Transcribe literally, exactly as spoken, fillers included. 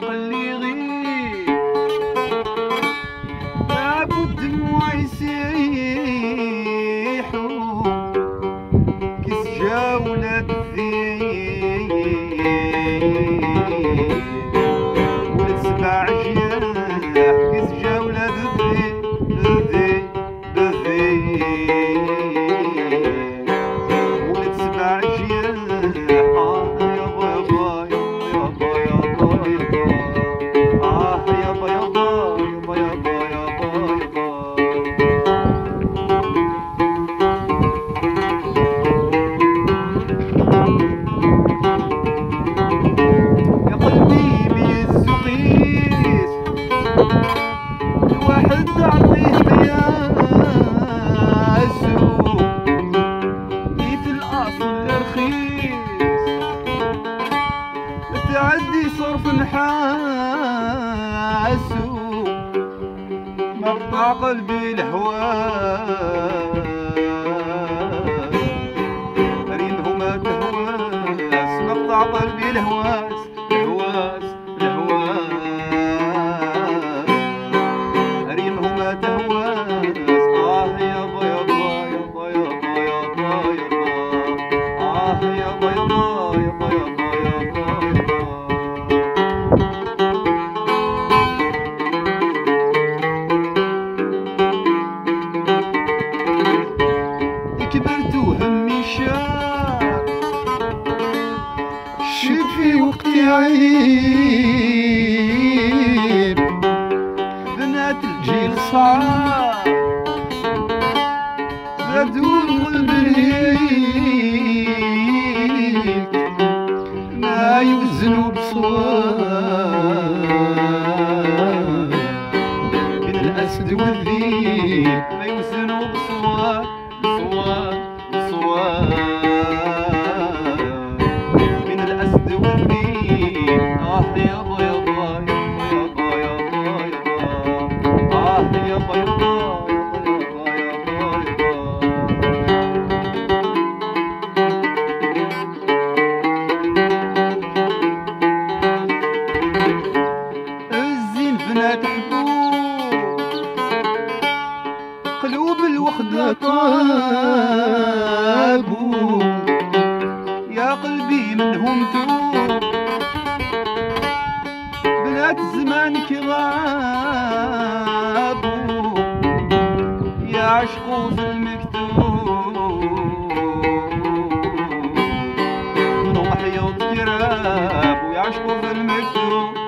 Qelliɣi, lɛebd dmuɛ isiḥu, kisǧa ula d di, ula d sebɛa jyaḥ, kisǧa ula d di, di. Bebê, ولد سبع جياح. آه يابا، يابا، يابا، يابا، يابا. آه يابا، يابا، يابا، يابا، يابا، يابا. يا قلبي ميز وقيس، الواحد عطيه مياسو، نيت الأصل رخيص، تعدي صرف نحاسو، مقطع قلبي الهواس، ريمهم تهواس، مقطع قلبي الهواس. الهواس، الهواس، ريمهم تهواس. آه يابا، يابا، يابا، يابا، يابا، يابا. آه يابا، يابا، يابا، يابا، يابا، يابا. كبرت وهمي شاب، شوفي وقتي عيب، بنات الجيل صعاب، زادوا القلب ليك، ما يوزنوا بصواب، بين الأسد والذيب، ما يوزنوا بصواب. صواب، صواب، من الأسد والدين. آه يابا، يابا، يابا، يابا، يابا، يابا. آه يابا، يابا، يابا، يابا، يابا، يابا. الزين بنات حبوب، قلوب الوحدة طابو، يا قلبي منهم توب، بنات زمانك غابو، يعشقوا في المكتوب، منهم حيوط كراب ويعشقوا في المكتوب.